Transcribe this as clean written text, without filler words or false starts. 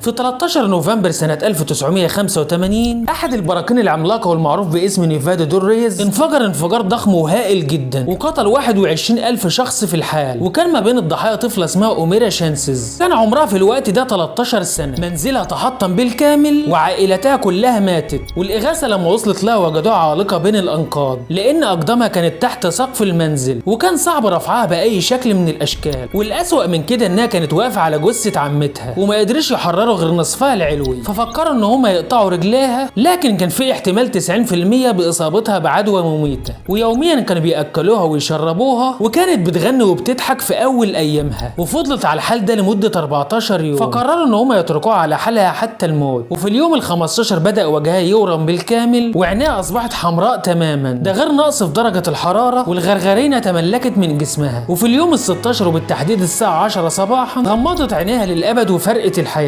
في 13 نوفمبر سنة 1985 أحد البراكين العملاقة والمعروف باسم نيفادو دول ريز انفجر انفجار ضخم وهائل جدا وقتل 21 ألف شخص في الحال، وكان ما بين الضحايا طفلة اسمها أوميرا شانسز، كان عمرها في الوقت ده 13 سنة. منزلها تحطم بالكامل وعائلتها كلها ماتت، والإغاثة لما وصلت لها وجدوها عالقة بين الأنقاض لأن أقدامها كانت تحت سقف المنزل وكان صعب رفعها بأي شكل من الأشكال. والأسوأ من كده إنها كانت واقفة على جثة عمتها وما قدرش يحرروا غير نصفها العلوي، ففكروا ان هم يقطعوا رجليها، لكن كان في احتمال 90% باصابتها بعدوى مميتة. ويوميا كانوا بياكلوها ويشربوها، وكانت بتغني وبتضحك في اول ايامها، وفضلت على الحال ده لمدة 14 يوم، فقرروا ان هم يتركوها على حالها حتى الموت. وفي اليوم ال 15 بدأ وجهها يورم بالكامل وعينيها اصبحت حمراء تماما، ده غير نقص في درجة الحرارة والغرغرينة تملكت من جسمها. وفي اليوم ال 16 وبالتحديد الساعة 10 صباحا غمضت عينيها للابد وفرقت الحياة.